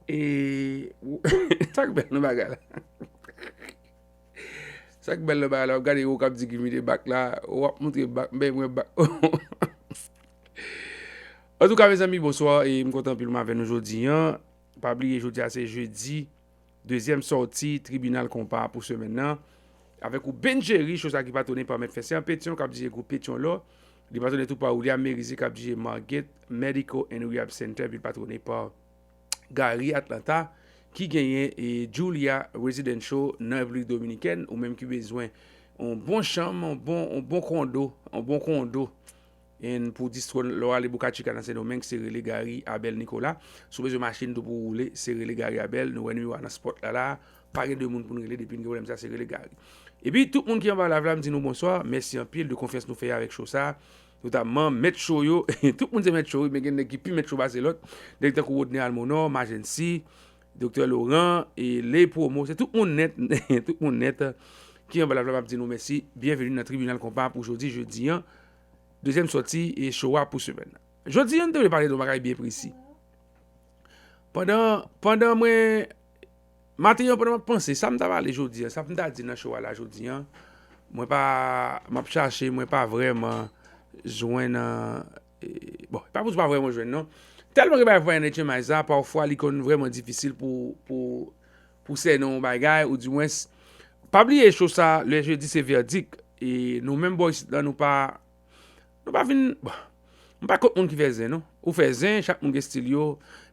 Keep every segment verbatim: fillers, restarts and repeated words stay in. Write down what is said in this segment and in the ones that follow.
E sa k bèl nan bagay la? Sa k bèl nan bagay la? W ap gade yo k ap di give me the back la, w ap montre bak, bay mwen bak. Antouka, mezanmi, bonswa, e m kontan anpil m avè nou jodi a. Pa bliye, jodi a se jedi, dezyèm sòti tribinal konpa pou semèn nan. Avèk ou Ben Jerry, cho sa ki patwone pa Mèt Fèsè an Petyon, k ap dirije gwoup Petyon Lò. Li patwone tou pa William Merizier, k ap dirije Margate Medical and Rehab Center, epi l patwone pa Gary Atlanta, ki genyen e Julia Residential nan Repiblik Dominikèn, ou menm ki bezwen yon bon chanm, yon bon, yon bon kondo, yon bon kondo. And pou distro lè w ale Boca Chica nan Sendomeng, se rele Gary Abel Nicolas. Si w bezwen machin tou pou w woule, se rele Gary Abel. Nou wè nimewo a nan spot la la. Pa gen de moun pou n rele depi n gen pwoblèm sa, se rele Gary. Epi tout moun ki anba live la, m di nou bonswa. Mèsi anpil de konfyans nou fè avèk cho sa. Notamman mèt cho yo. Tout moun se mèt cho wi, men gen nèg ki pi mèt cho pase lòt. Nèg tankou Rodney Almonor, Majency, Doktè Laurent, e Le Promo. Se tout moun nèt, tout moun nèt ki anba live la, m ap di nou mèsi. Byenveni nan tribinal konpa pou jodi, jedi a. Dezyèm sòti e cho a pou semèn nan. Jodi a, n te vle pale de yon bagay byen presi. Pandan, pandan mwen, maten an, pandan m ap panse, sa m ta pale jodi a, sa m ta di nan cho a la jodi a, mwen pa, m ap chache, mwen pa vrèman jwenn, e, bon, pa pou di pa vrèman jwenn, non. Tèlman gen bagay pou pale nan H M I sa, pafwa li konn vrèman difisil pou, pou, pou sènen yon bagay, oudimwens, pa bliye cho sa, lè jedi se vèdik, e nou menm bò isit la, nou pa, nou pa vin, bon, m pa kont moun ki fè zen, non. Ou fè zen, chak moun gen estil yo,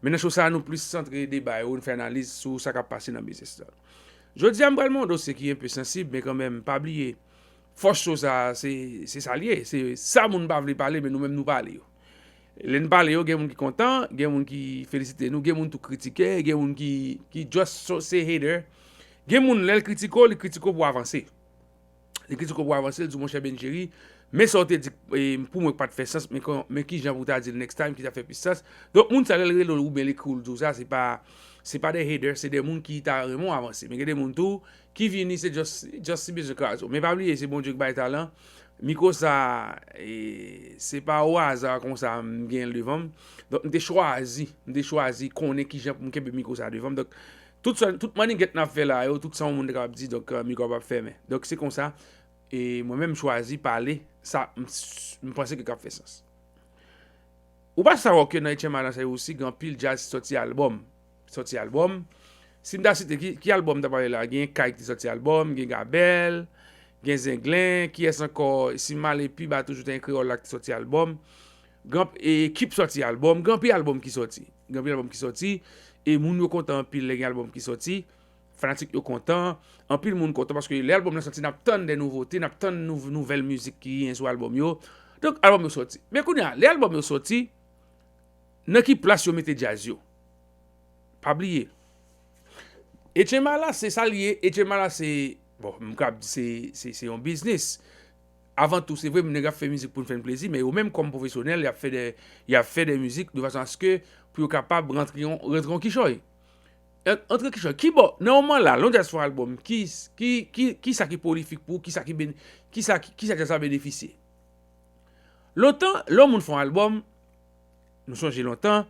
men nan cho sa, nou plis santre deba yo, nou fè analiz sou sa k ap pase nan biznis la. Jodi a, m pral nan yon dosye ki enpe sansib, men kanmenm, pa bliye, fòs cho sa, se, se sa l ye, se sa moun pa vle pale, men nou menm nou pale yo. Lè n pale yo, gen moun ki kontan, gen moun ki felisite nou, gen moun tou kritike, gen moun ki, ki just so, se hater. Gen moun, lè l kritike w, li kritike w pou avanse. Li kritike w pou avanse, li di w, monchè Ben Jerry, men sa w te di, e, pou mwen k pa t fè sans, men kon, men kijan pou w ta di l next time ki ta fè plis sans. Donk, moun sa, lè l rele w oubyen l ekri w, l di w sa, se pa, se pa de hater, se de moun ki ta renmen w avanse. Men gen de moun tou, ki vini, se just, just si bezwen kraze w. Men pa bliye, se Bondye ki bay talan. Mikwo sa, e, se pa o aza konsa m gen l devan m. Donk, m te chwazi, m te chwazi konnen kijan pou m kenbe mikwo sa devan m. Donk, tout sa, tout manniganèt n ap fè la yo, tout sa yon moun te kapab di, donk, e, mikwo a p ap fèmen. Donk, se konsa, e, mwen menm m chwazi pale, sa, m, m panse ke k ap fè sans. Ou pa sawa ke nan H M I la sa yo osi, gen anpil djaz ki sòti albòm. Sòti albòm. Si m ta site ki, ki albòm m ta pale la, gen Kay ki te sòti albòm, gen Gabèl, gen Zenglen, kiyès ankò, si m ale pi ba toujou te gen Kreyòl la ki te sòti albòm. Gen, e, Kip sòti albòm, gen anpil albòm ki sòti. Gen anpil albòm ki sòti, e moun yo kontan anpil lè gen albòm ki sòti. Fanatik yo kontan, anpil moun kontan, paske lè albòm nan sòti, n ap tann de nouvote, n ap tann nou, nouvèl mizik ki gen sou albòm yo. Donk, albòm yo sòti. Men kounye a, lè albòm yo sòti, nan ki plas yo mete djaz yo? Pa bliye. H M I la, se sa l ye. H M I la, se, bon, m kapab di se, se, se yon biznis. Avan tou, se vre, nèg ap fè mizik pou n fè n plezi, men yo menm kòm pwofesyonèl, y ap fè de, y ap fè de mizik de fason aske pou yo kapab rantre yon, rantre yon kichòy. An-, antre kichòy, ki bò, nan moman la, lè yon djaz fè yon albòm, ki, ki, ki, ki sa ki pwolifik pou ou, ki sa ki ben-, ki sa ki, ki sa djaz la benefisye? Lontan, lè yon moun fè yon albòm, nou sonje lontan,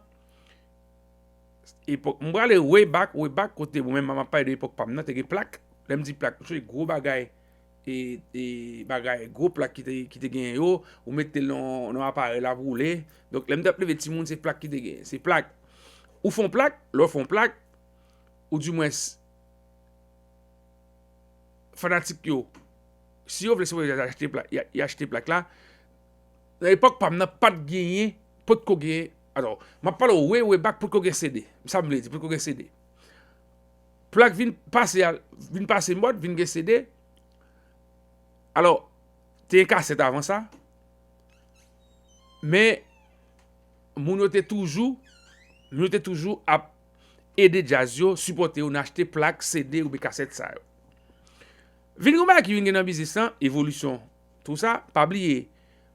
epòk, m prale way back, way back, kote mwen menm m ap pale de epòk pa m nan, te gen plak. Lè m di plak, m sonje gwo bagay, e, e, bagay, gwo plak ki te, ki te genyen yo, ou mete l nan, nan aparèy la pou woule. Donk, lè m t ap leve timoun, se plak ki te genyen. Se plak. Ou fè yon plak, lè w fè yon plak, oudimwens, fanatik yo, si yo vle, se pou y achte plak, y a-, y achte plak la. Nan epòk pa m nan, pa t genyen, potko genyen, atò, m ap pale w way, way back, potko gen C D. Sa m vle di, potko gen C D. Plak vin pase, vin pase mòd, vin gen C D. Alò, te gen kasèt avan sa. Men, moun yo te toujou, moun yo te toujou ap ede djaz yo, sipòte yo, nan achte plak, C D oubyen kasèt sa yo. Vin gen yon bagay ki vin gen nan biznis lan, evolisyon, tou sa, pa bliye,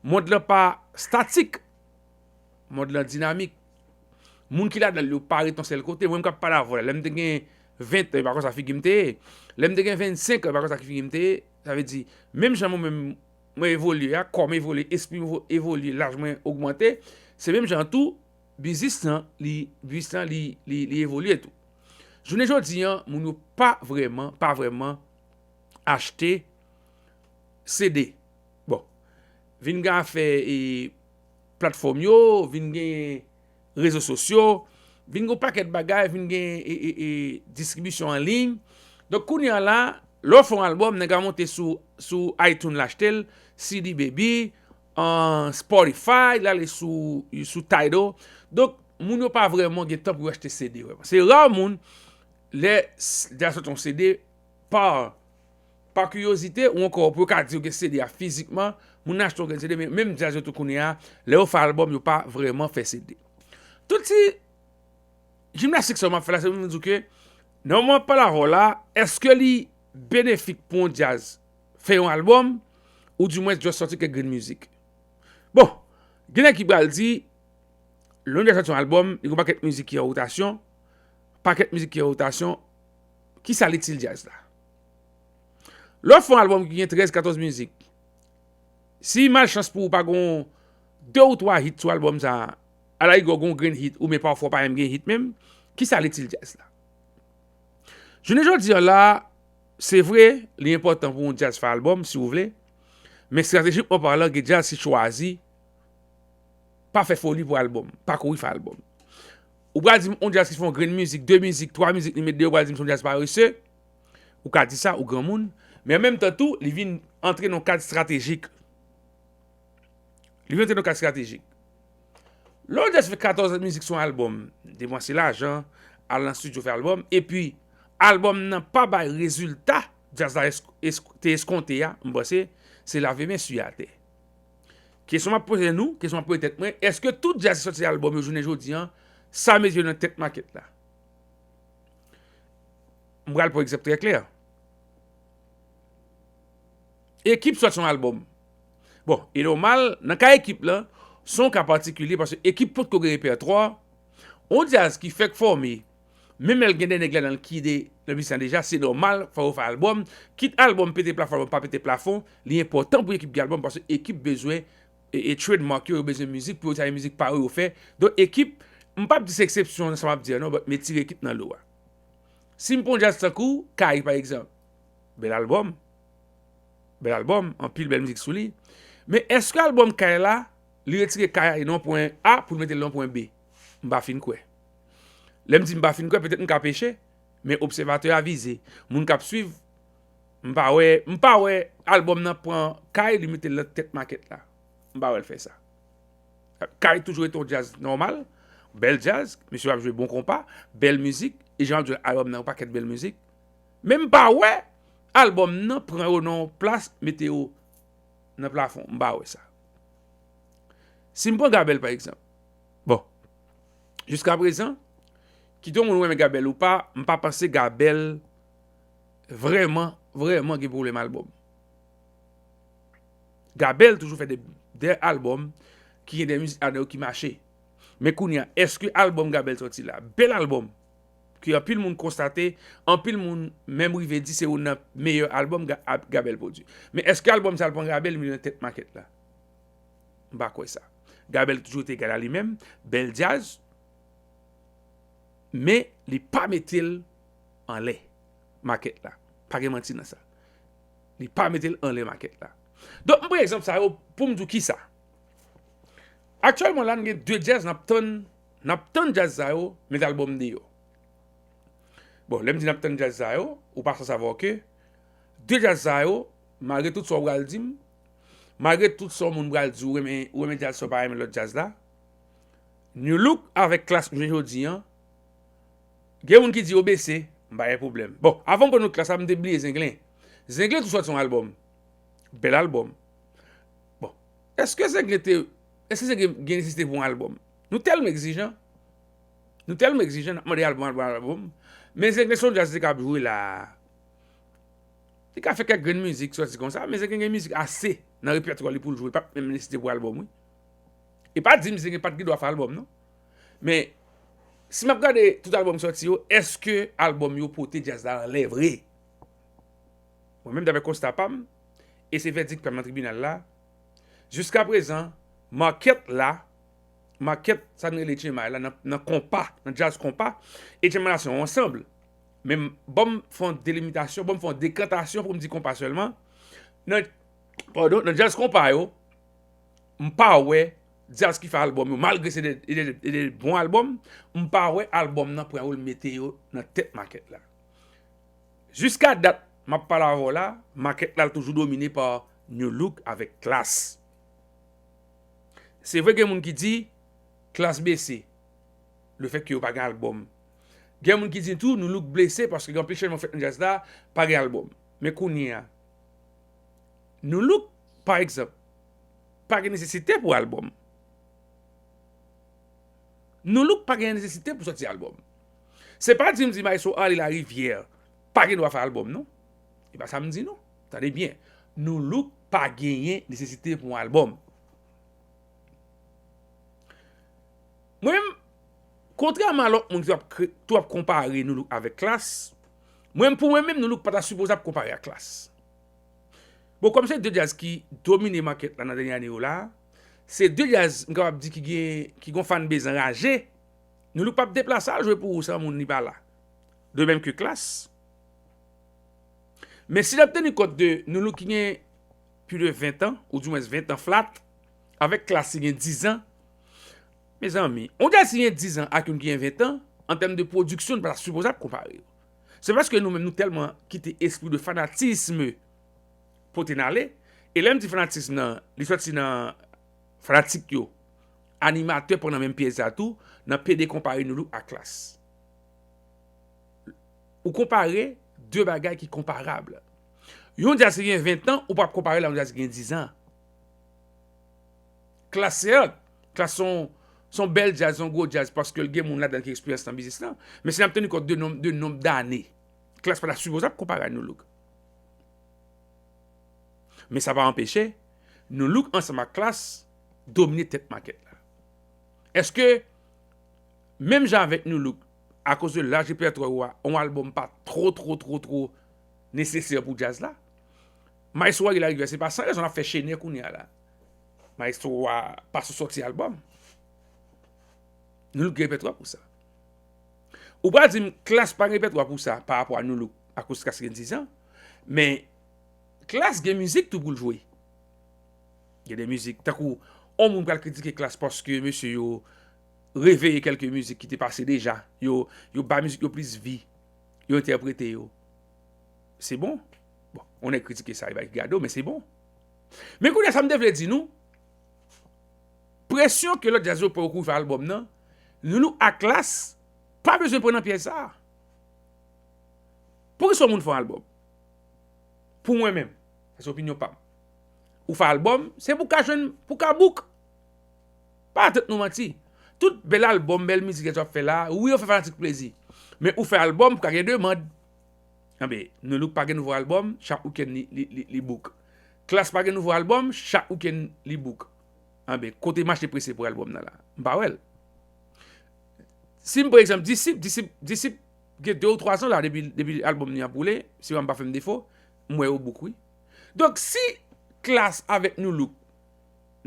mond lan pa statik, mond lan dinamik. Moun ki ladan l yo pa ret yon sèl kote. Mwen menm k ap pale avè w la, lè m te gen ven tan, e pa konsa figi m te ye. Lè m te gen vennsenk an, e pa konsa ki figi m te ye. Sa vle di, menm jan mwen menm mwen evolye a, kò m evolye, espri m evo-, evolye, laj mwen ogmante, se menm jan tou, biznis lan, li, biznis lan, li, li, li evolye tou. Jounen jodi an, moun yo pa vrèman, pa vrèman achte C D. Bon, vin gen afè e platfòm yo, vin gen rezo sosyo, vin gen yon pakèt bagay, vin gen e, e, e, distribisyon an liy. Donk, kounye a la, lè w fè yon albòm, nèg la monte sou, sou iTunes, l achte l, C D Baby, an Spotify, l ale sou, sou Tidal. Donk, moun yo pa vrèman gen tan pou yo achte C D vrèman. Se ra moun, lè s- lè sòti yon C D, pa, pa kiryozite, ou ankò pou yo ka di yo gen C D a fizikman, moun nan achte yon grenn C D, men menm djaz yo tou kounye a, lè yo fè albòm, yo pa vrèman fè C D. Tout ti jimnastik sa yo m ap fè la, se pou m di w ke, nan moman m ap pale avè w la, èske li benefik pou yon djaz fè yon albòm, ou dimwens just sòti kèk grenn mizik? Bon, gen nèg ki pral di, lè yon djaz sòti yon albòm, li gen yon pakèt mizik ki an wotasyon, pakèt mizik ki an wotasyon, ki sa l itil djaz la? Lè w fè yon albòm ki gen trèz, katòz mizik, si malchans pou ou pa gen de ou twa hit sou albòm sa a, alarigè w gen yon grenn hit, oubyen pafwa w pa menm gen hit menm, ki sa l itil djaz la? Jounen jodi an la, se vre, li enpòtan pou yon djaz fè albòm, si w vle, men estratejikman palan, gen djaz ki chwazi pa fè foli pou albòm, pa kouri fè albòm. Ou pral di m yon djaz ki fè yon grenn mizik, de mizik, twa mizik, li met deyò, ou pral di m se yon djaz parese, ou ka di sa, ou granmoun, men an menm tan tou, li vin antre nan yon kad estratejik. Li vin antre nan yon kad estratejik. Lè yon djaz fè katòz mizik sou yon albòm, depanse lajan, al nan estidyo fè albòm, epi albòm nan pa bay rezilta djaz la es- es- te eskonte a, m panse se lave men sou atè. Kesyon m ap poze nou, kesyon m ap poze tèt mwen, èske tout djaz ki sòti albòm yo jounen jodi an, sa mete yo nan tèt makèt la? M pral pran egzanp trè klè. Ekip sòti yon albòm. Bon, e nòmal, nan ka ekip lan, se yon ka patikilye, paske ekip potko gen repètwa, yon djaz ki fèk fòme, menm lè l gen de nèg ladan l ki de nan biznis lan deja, se nòmal, fò yo fè albòm, kit albòm pete plafon, albòm pa pete plafon, li enpòtan pou ekip gen albòm, paske ekip bezwen e, e trademark yo, yo bezwen mizik pou yo travay mizik pa yo, yo fè. Donk, ekip, m p ap di se eksepsyon nan sa m ap di a non, but m retire ekip nan lo a. Si m pran yon djaz tankou Kay, pa egzanp, bèl albòm, bèl albòm, anpil bèl mizik sou li. Men èske albòm Kay la, li retire Kay nan pwen A pou l mete l nan pwen B? M pa fin kwè. Lè m di m pa fin kwè, petèt m ka peche, men obsèvatè avize, moun k ap swiv, m pa wè, m pa wè albòm nan pran Kay, li mete l nan tèt makèt la. M pa wè l fè sa. Kay toujou rete yon djaz nòmal, bèl djaz, mesye ap jwe bon konpa, bèl mizik, e jan ap jwe albòm nan, yon pakèt bèl mizik. Men m pa wè albòm nan pran yo nan yon plas, mete yo nan plafon. M pa wè sa. Si m pran Gabèl, pa egzanp, bon, jiska prezan, kit yon moun renmen Gabèl ou pa, m pa panse Gabèl vrèman, vrèman gen pwoblèm albòm. Gabèl toujou fè de, de albòm ki gen de mizik ladan yo ki mache. Men kounye a, èske albòm Gabèl sòti la, bèl albòm, ke anpil moun konstate, anpil moun menm rive di se youn nan meyè albòm Ga- Ab- Gabèl pwodui. Men èske albòm sa l pran Gabèl, li nan tèt makèt la? M pa kwè sa. Gabèl toujou te egal a li menm, bèl djaz, men li pa mete l anlè makèt la. Pa gen manti nan sa. Li pa mete l anlè makèt la. Donk, m pran egzanp sa yo pou m di w kisa. Aktyèlman la, n gen de djaz n ap tann, n ap tann djaz sa yo met albòm deyò. Bon, lè m di n ap tann djaz sa yo, ou pa san savwa ke de djaz sa yo, malgre tout sa w pral di m, malgre tout sa yon moun pral di w, ou renmen, ou renmen djaz sa, w pa renmen lòt djaz la, Nu Look avèk Klass jounen jodi an, gen moun ki di yo bese, m pa gen pwoblèm. Bon, avan m pran Nu Look Klass la, m te bliye Zenglen. Zenglen tou sòti yon albòm. Bèl albòm. Bon, èske Zenglen te, èske Zenglen gen nesesite pou yon albòm? Nou tèlman egzijan. Nou tèlman egzijan, n ap mande albòm, albòm, albòm. Men Zenglen se yon djaz li ka ap jwe la. Li ka fè kèk grenn mizik sòti konsa, men Zenglen gen mizik ase nan repètwa li pou l jwe, li p ap menm nesesite pou albòm, wi. E pa di m Zenglen pa t gen dwa fè albòm, non. Men, si m ap gade tout albòm ki sòti yo, èske albòm yo pote djaz la anlè vre? Mwen menm, daprè konsta pa m, e se vèdik pa m nan tribinal la, jiska prezan, makèt la, makèt sa n rele H M I la, nan, nan konpa, nan djaz konpa, H M I la se yon ansanm. Men m, ban m fè yon delimitasyon, ban m fè yon dekantasyon pou m di konpa sèlman. Nan, padon, nan djaz konpa yo, m pa wè djaz ki fè albòm yo, malgre se de, de, de, de bon albòm, m pa wè albòm nan pran yo l mete yo nan tèt makèt la. Jiska dat, m ap pale avè w la, makèt la toujou domine pa Nu Look avèk Klass. Se vre gen moun ki di Klass blese, lefètke yo pa gen albòm. Gen moun ki di tou Nu Look blese paske gen anpil chanjman fèt nan djaz la, pa gen albòm. Men kounye a, Nu Look, pa egzanp, pa gen nesesite pou albòm. Nu Look pa gen nesesite pou sòti albòm. Se pa di m di Maestro Arly Larivière pa gen dwa fè albòm, non. E pa sa m di, non. Tande byen. Nu Look pa genyen nesesite pou yon albòm. Mwen menm, kontrèman a lòt moun ki ap kre-, tou ap konpare Nu Look avèk Klass, mwen menm, pou mwen menm, Nu Look pa ta sipoze ap konpare ak Klass. Bon, kòm se de djaz ki domine makèt la nan dènye ane yo la, se de djaz, m kapab di, ki gen, ki gon fanbase anraje. Nu Look p ap deplase al jwe pou ou san moun li pa la. De menm ke Klass. Men si n ap teni kont de Nu Look ki gen plis de ven tan, ou dimwens ven tan flat, avèk Klass ki gen diz an, mezanmi, yon djaz ki gen diz an ak youn ki gen ven tan, an tèm de pwodiksyon, nou pa ta sipoze ap konpare yo. Se paske nou menm nou tèlman kite espri de fanatism pote n ale. E lè m di fanatism nan, li sòti nan fanatik yo, animatè pandan menm pyès la tou, nan pede konpare Nu Look ak Klass. Ou konpare de bagay ki konparab. Yon djaz ki gen ven tan, ou p ap konpare l a yon djaz ki gen diz an. Klass, sèt, Klass se yon, se yon bèl djaz, se yon gwo djaz, paske l gen moun ladan l ki eksperyans nan biznis lan. Men si n ap teni kont de nonb, de nonb dane, Klass pa ta sipoze ap konpare a Nu Look. Men sa pa anpeche Nu Look ansanm ak Klass domine tèt makèt la. Èske, menm jan avèk Nu Look, akoz de laj repètwa yo a, yon albòm pa two, two, two, two nesesè pou djaz la? Maestro Arly Larivière, se pa san rezon n ap fè chenè kounye a la. Maestro a pa sou sòti albòm. Nu Look gen repètwa pou sa. Ou pral di m Klass pa gen repètwa pou sa pa rapò a Nu Look, akoz Klass gen diz an. Men Klass gen mizik tou pou l jwe. Gen de mizik, tankou, yon moun pral kritike Klass paske mesye yo reveye kèlke mizik ki te pase deja. Yo, yo ba mizik yo plis vi. Yo entèprete yo. Se bon. Bon, yon nèg kritike sa, li pa ki gade w, men se bon. Men kounye a, sa m te vle di nou, presyon ke lòt djaz yo pran pou yo fè albòm nan, Nu Look ak Klass pa bezwen pran nan pyès sa a. Poukisa yon moun fè yon albòm? Pou mwen menm, sa se opinyon pa m. Ou fè albòm, se pou w ka jwenn, pou w ka bouk. Pa tèt nou manti. Tout bèl albòm, bèl mizik djaz w ap fè la, wi, yo fè fanatik plezi. Men ou fè albòm pou w ka gen demann. Anben, Nu Look pa gen nouvo albòm, chak wikenn li, li, li, li bouk. Klass pa gen nouvo albòm, chak wikenn li bouk. Anben, kote mache prese pou albòm nan la? M pa wè l. Si m pran egzanp Disip, Disip, Disip gen de ou twa zan la depi, depi albòm li an boule, si m pa fè m defo, m wè yo bouk wi. Donk si Klass avèk Nu Look,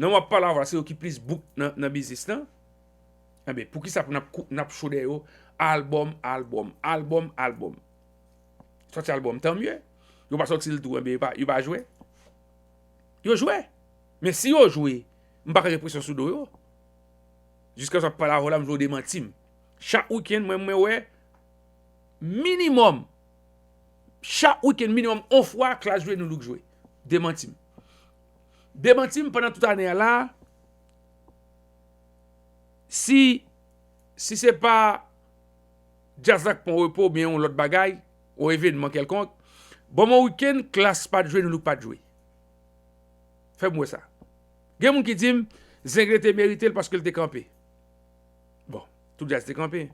nan w ap pale avè w la, se yo ki plis bouk nan, nan biznis lan, enben, poukisa pou n ap kou-, n ap cho dèyè yo, albòm, albòm, albòm, albòm? Sòti albòm, tanmye. Yo pa sòti l tou, enben, yo pa, yo pa jwe. Yo jwe. Men si yo jwe, m pa ka gen presyon sou do yo. Jiskaske w ap pale avè w la, m vle w demanti m. Chak wikenn, mwen, mwen wè, minimòm, chak wikenn, minimòm, yon fwa, Klass jwe, Nu Look jwe. Demanti m. Demanti m pandan tout ane a la, si, si se pa djaz la k pran repo oubyen yon lòt bagay, yon evènman kèlkonk, ban m yon wikenn, Klass pa t jwe, Nu Look pa t jwe. Fè m wè sa. Gen moun ki di m, Zenglen te merite l paske l te kanpe. Bon, tout djaz te kanpe.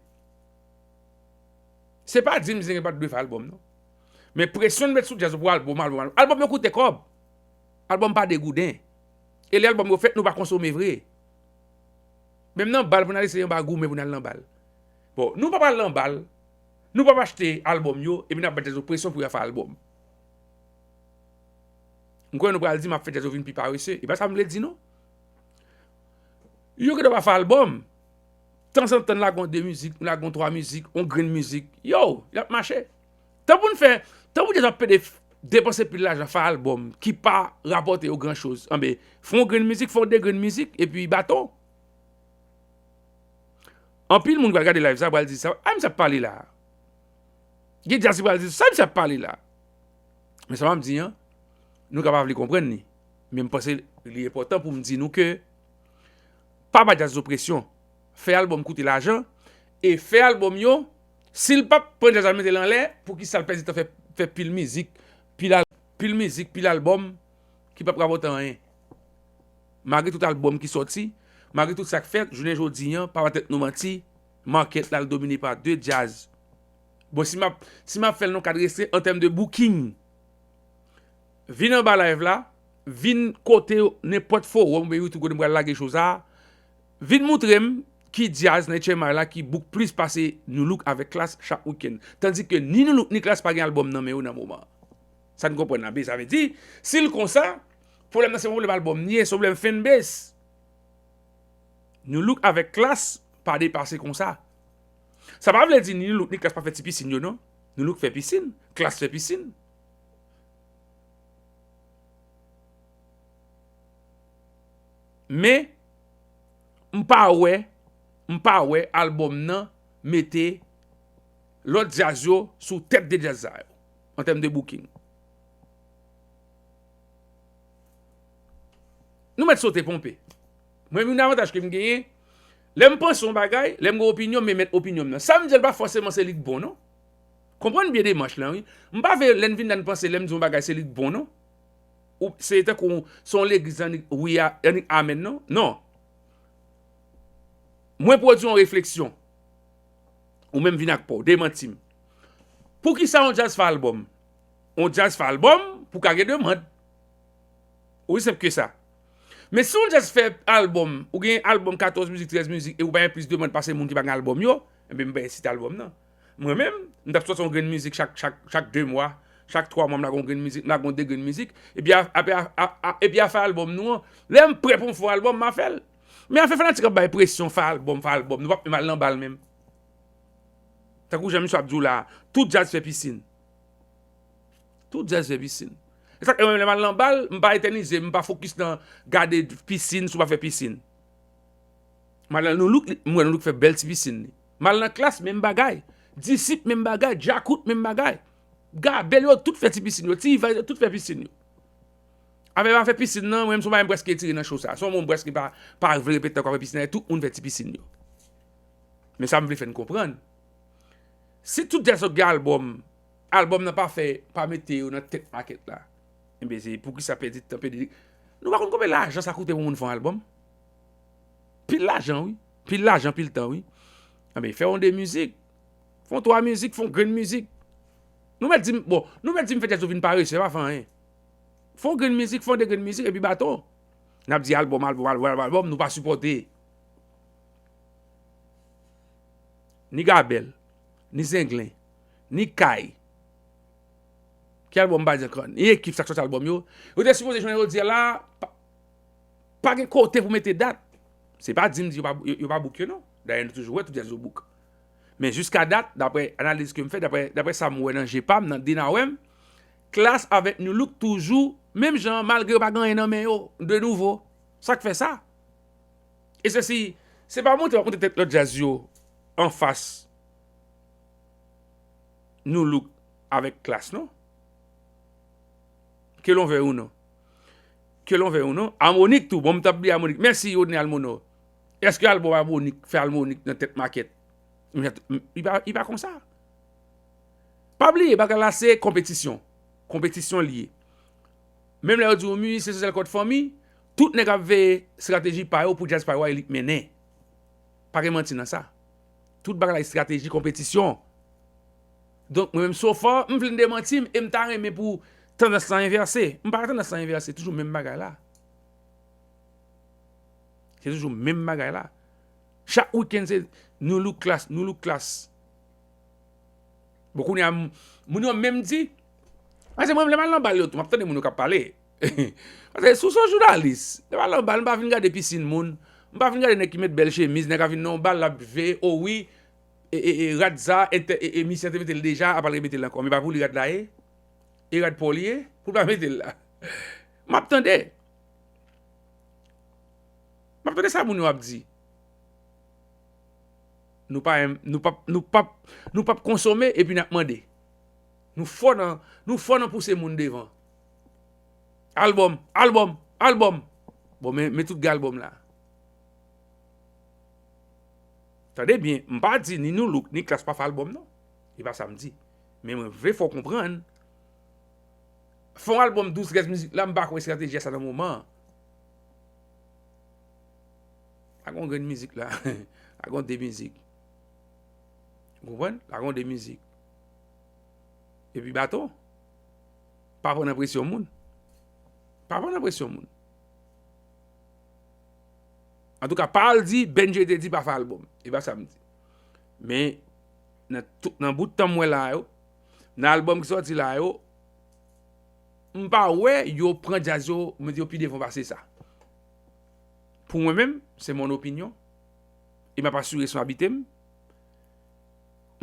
Se pa di m Zenglen pa t dwe fè albòm, non. Men presyon n met sou djaz pou albòm, albòm, albòm. Albòm yo koute kòb. Albòm pa de gouden. E lè albòm yo fèt, nou pa konsome vre. Menm nan bal, pou n al eseye anba goumen pou n al nan bal. Bon, nou pa pral nan bal, nou p ap achte albòm yo, epi n ap bay djaz yo presyon pou y a fè albòm. M kwè nou pral di m ap fè djaz yo vin pi parese. E pa sa m vle di, non. Yo gentan pa fè albòm. Tanzantan, n lage yon de mizik, n lage yon twa mizik, yon grenn mizik. Yo, l ap mache. Tan pou n fè, tan pou djaz ap pede f- depanse pil lajan fè albòm ki pa rapòte yo gran choz. Anben, fè yon grenn mizik, fè yon de grenn mizik, epi baton. Anpil moun pral gade live sa, pral di sa, a misye ap pale la. Gen djaz ki pral di sa misye ap pale la. Men sa m ap di an, nou ka pa vle konprann li. Men m panse li enpòtan pou m di nou ke pa ba djaz yo presyon. Fè albòm koute lajan, e fè albòm yo, si l p ap pran djaz la mete l anlè, poukisa l pèdi tan fè, fè pil mizik, pil, al, pil mizik, pil albòm ki p ap rapòte anyen? Malgre tout albòm ki sòti, malgre tout sa k fèt, jounen jodi an, pa ba tèt nou manti, makèt la al domine pa de djaz. Bon, si m ap, si m ap fè l nan kad restren an tèm de booking, vin anba live la, vin kote nenpòt fowòm oubyen YouTube kote m pral lage cho sa, vin moutre m ki djaz nan H M I la ki book plis pase Nu Look avèk Klass chak wikenn. Tandike ni Nu Look ni Klass pa gen albòm nan men yo nan moman an. Sa n konprann la, men sa vle di, si l konsa, pwoblèm nan se yon pwoblèm albòm li ye, se yon pwoblèm fanbase. Nu Look avèk Klass pa depase konsa. Sa pa vle di ni Nu Look ni Klass pa fè ti pisin yo non. Nu Look fè pisin, Klass fè pisin. Men, m pa wè, m pa wè albòm nan mete lòt djaz yo sou tèt de djaz sa yo, an tèm de booking. Nou mèt sote ponpe. Mwen, youn avantaj ke m genyen, lè m panse yon bagay, lè m gen opinyon, m emet opinyon m nan. Sa m di a l pa fòseman se li k bon, non. Konprann byen demach lan, wi. M pa vle lè n vin la n panse lè m di yon bagay se li k bon, non. Ou se tankou se yon legliz annik wi a, annik amèn, non. Non. Mwen pwodui yon refleksyon. Ou menm vin ak pa w, demanti m. Poukisa yon djaz fè albòm? Yon djaz fè albòm pou ka gen demann. Osi senp ke sa. Men si yon djaz fè albòm, ou gen albòm katòz mizik, trèz mizik, e ou pa gen plis demann pase moun ki pa gen albòm yo, enben m pa ensite albòm nan. Mwen menm, m t ap sòti yon grenn mizik chak, chak, chak de mwa, chak twa mwa m lage yon grenn mizik, m lage yon de grenn mizik, epi a, apre a, a, a, epi a fè albòm nou an. Lè m prè pou m fè yon albòm, m a fè l. Men afè fanatik ap bay presyon, fè albòm, fè albòm, nou p ap menm al nan bal menm. Tankou jan misye ap di w la, tout djaz fè pisin. Tout djaz fè pisin. E sa k fè mwen menm lè m al nan bal, m pa etènize, m pa fokis nan gade pisin, si w pa fè pisin. M al nan Nu Look, li- m wè Nu Look fè bèl ti pisin li. M al nan Klass, menm bagay. Disip, menm bagay. Djakout, menm bagay. Gabèl, yo tout fè ti pisin yo. Ti Iva, yo tout fè pisin yo. Afè pa fè pisin nan, mwen menm se yon bagay m prèske retire nan cho sa. Se yon mo m prèske pa, pa vle repete ankò, fè pisin nan, tout moun fè ti pisin yo. Men sa m vle fè n konprann. Si tout djaz yo gen albòm, albòm nan pa fè, pa mete yo nan tèt makèt la. Enben, se poukisa pèdi tan, pèdi. Nou pa konn konbyen lajan sa koute pou moun fè yon albòm? Pil lajan, wi. Pil lajan, pil tan, wi. Enben, fè yon de mizik. Fè yon twa mizik, fè yon grenn mizik. Nou mèt di m, bon, nou mèt di m fè djaz yo vin parese, pa fè anyen. Fè yon grenn mizik, fè yon de grenn mizik, epi baton. N ap di albòm, albòm, albòm, albòm, nou pa sipòte. Ni Gabèl, ni Zenglen, ni Kay. Ki albòm m pa di ankò? Ni Ekip, sa k sòti albòm yo. Yo te sipoze jwenn jodi a la, pa, pa gen kote pou mete dat. Se pa di m di yo pa, yo, yo pa book yo, non. Dayè, nou toujou wè tout djaz yo book. Men jiska dat, daprè analiz ke m fè, daprè, daprè sa m wè nan je pa m, nan de n a wè m, Klass avèk Nu Look toujou menm jan, malgre yo pa gen anyen nan men yo de nouvo. Sa k fè sa? E se si, se pa monte w ap monte tèt lòt djaz yo anfas Nu Look avèk Klass, non. Ke l onvè ou non. Ke l onvè ou non. Harmonik tou, bon, m t ap bliye Harmonik. Mèsi, Rodney Almonor. Èske albòm Harmonik, fè Harmonik nan tèt makèt? Li pa, li pa konsa. Pa bliye, bagay la se konpetisyon. Konpetisyon li ye. Menm lè yo di w mizisyen se sèl kòd fanmi, tout nèg ap veye estrateji pa yo pou djaz pa yo a e li k mennen. Pa gen manti nan sa. Tout bagay la estrateji konpetisyon. Donk, mwen menm, so far, m vle n demanti m, e m ta renmen pou tandans lan envèse. M pa wè tandans lan envèse, toujou menm bagay la. Se toujou menm bagay la. Chak wikenn se Nu Look Klass, Nu Look Klass. Bon, kounye a, m- moun yo menm di, paske mwen, lè m al nan bal yo tou, m ap tande moun yo k ap pale. Paske si w se yon jounalis, lè m al nan bal, m pa vin gade pisin moun, m pa vin gade nèg ki met bèl chemiz, nèg ap vin nan yon bal, l ap veye, o wi, e, e, e rad sa, entè-, e, e misye an te mete l deja, a pral remete l ankò. Men pa pou li rad la ye. E rad pa w li ye, pou l pa mete l la. M ap tande. M ap tande sa moun yo ap di. Nou pa, nou p ap, nou p ap, nou p ap konsome epi n ap mande. Nou fò nan, nou fò nan pouse moun devan. Albòm, albòm, albòm. Bon, men, men tout gen albòm la. Tande byen, m pa di ni Nu Look, ni Klass pa fè albòm, non. E pa sa m di. Men mwen vle fè w konprann, fè yon albòm douz, trèz mizik la, m pa kwè estrateji a sa nan moman an. Lage yon grenn mizik la. Lage yon de mizik. Ou konprann? Lage yon de mizik. Epi baton. Pa pran nan presyon moun. Pa pran nan presyon moun. Antouka, pa al di Benjy te di pa fè albòm. E pa sa m di. Men, nan tout, nan bout tan m wè la yo, nan albòm ki sòti la yo, m pa wè yo pran djaz yo, mete yo pi devan pase sa. Pou mwen menm, se mon opinyon. E m ap asire responsabilite m.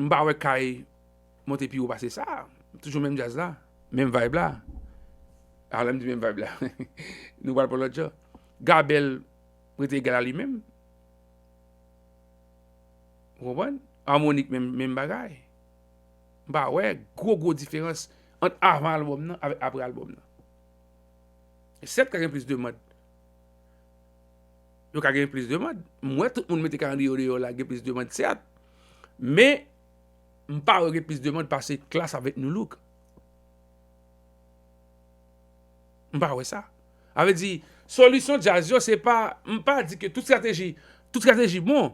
M pa wè kay monte pi wo pase sa. Toujou menm djaz la, menm vibe la. A, lè m di menm vibe la, nou pral pran lòt jan. Gabèl rete egal a li menm. Ou konprann? Armonik menm, menm bagay. M pa wè gwo, gwo diferans ant avan albòm nan avèk apre albòm nan. Sèt ka gen plis demann. Yo ka gen plis demann. M wè tout moun mete kalandriye yo deyò la, gen plis demann, sèt. Men, m pa wè gen plis demann pase Klass avèk Nu Look. M pa wè sa. Sa vle di, solisyon djaz yo, se pa, m pa di ke tout estrateji, tout estrateji bon,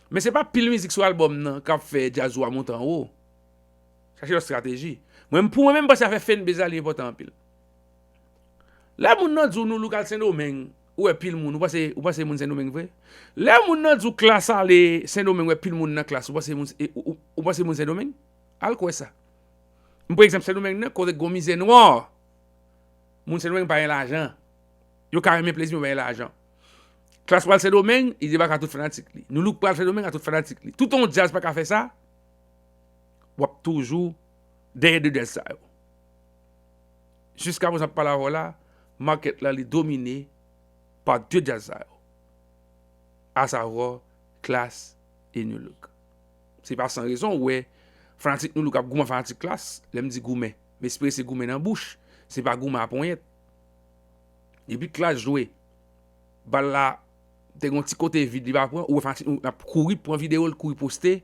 men se pa pil mizik sou albòm nan k ap fè djaz ou a monte anwo. Chache lòt estrateji. Mwen, pou mwen menm, m panse afè fanbase la, li enpòtan anpil. Lè moun nan di w Nu Look al Sendomeng, ou wè pil moun, ou panse, ou panse moun Sendomeng vre? Lè moun nan di w Klass ale Sendomeng, wè pil moun nan Klass, ou panse moun, e, ou, ou, ou panse moun Sendomeng? Al kwè sa. M pran egzanp Sendomeng nan, kote k gon mizè nwa. Moun Sendomeng pa gen lajan. Yo ka renmen plezi, men yo pa gen lajan. Klass pral Sendomeng, li debake a tout fanatik li. Nu Look pral Sendomeng a tout fanatik li. Tout yon djaz pa ka fè sa, w ap toujou dèyè de djaz sa yo. Jiska prezan, ap pale avè w la, makèt la, li domine pa de djaz sa yo. Asavwa, Klass e Nu Look. Se pa san rezon, ou wè, fanatik Nu Look ap goumen fanatik Klass, lè m di goumen, m espere se goumen nan bouch, se pa goumen a ponyèt. Epi Klass jwe, bal la te gon ti kote vid, li pa pran, ou wè fanatik Nou Look ap kouri pran videyo l, kouri poste,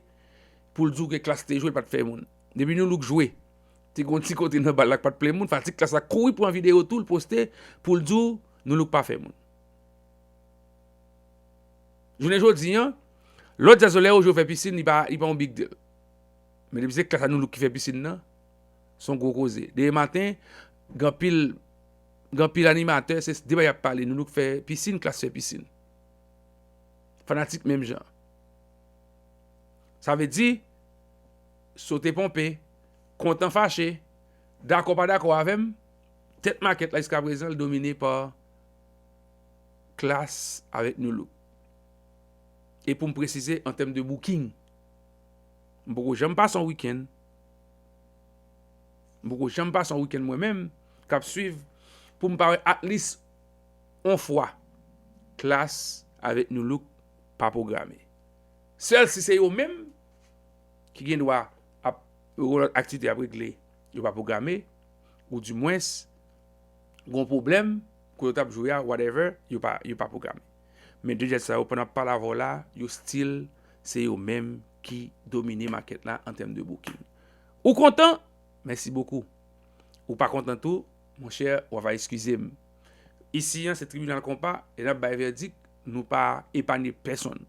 pou l di w ke Klass te jwe, l pa t fè moun. Depi Nu Look jwe, te gon ti kote nan bal la k pa t plen moun, fanatik Klass la kouri pran videyo tou, l poste, pou l di w Nou Look pa fè moun. Jounen jodi a, lòt djaz yo lè yo jwe fè pisin, li pa, li pa yon big deal. Men depi se Klass a Nou Look ki fè pisin nan, se yon gwo koze. Demen maten, gen anpil, gen anpil animatè, se de bagay y ap pale, Nou Look fè pisin, Klass fè pisin. Fanatik menm jan. Sa vle di, sote ponpe, kontan fache, dakò pa dakò avè m, tèt makèt la jiska prezan, l domine pa Klass avèk Nu Look. E pou m presize, an tèm de booking, m poko janm pase yon wikenn, m poko janm pase yon wikenn mwen menm k ap swiv pou m pa wè at least yon fwa Klass avèk Nu Look pa pwograme. Sèl si se yo menm ki gen dwa ap, yo gen lòt aktivite y ap regle, yo pa pwograme, oudimwens, gon pwoblèm, kote yo t ap jwe a, whatever, yo pa, yo pa pwograme. Men de djaz sa yo, pandan m ap pale avè w la, yo still, se yo menm ki domine makèt la an tèm de booking. Ou kontan? Mèsi bokou. Ou pa kontan tou, monchè, w ava eskize m. Isi an, se tribinal konpa, e n ap bay vèdik, nou pa epanye pèsonn.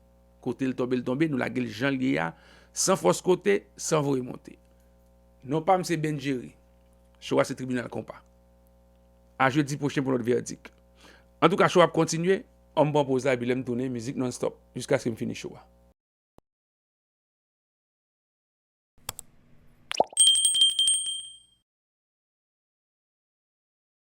Kote l tonbe, l tonbe, nou lage l jan l ye a, san fòs kote, san voye monte. Non pa m se Benjerry. Show a se tribinal konpa. A jedi pwochen pou lòt vèdik. Antouka, show ap kontinye, an m pran poz la, epi lè m tounen, mizik non-stop, jiskaske m fini show a.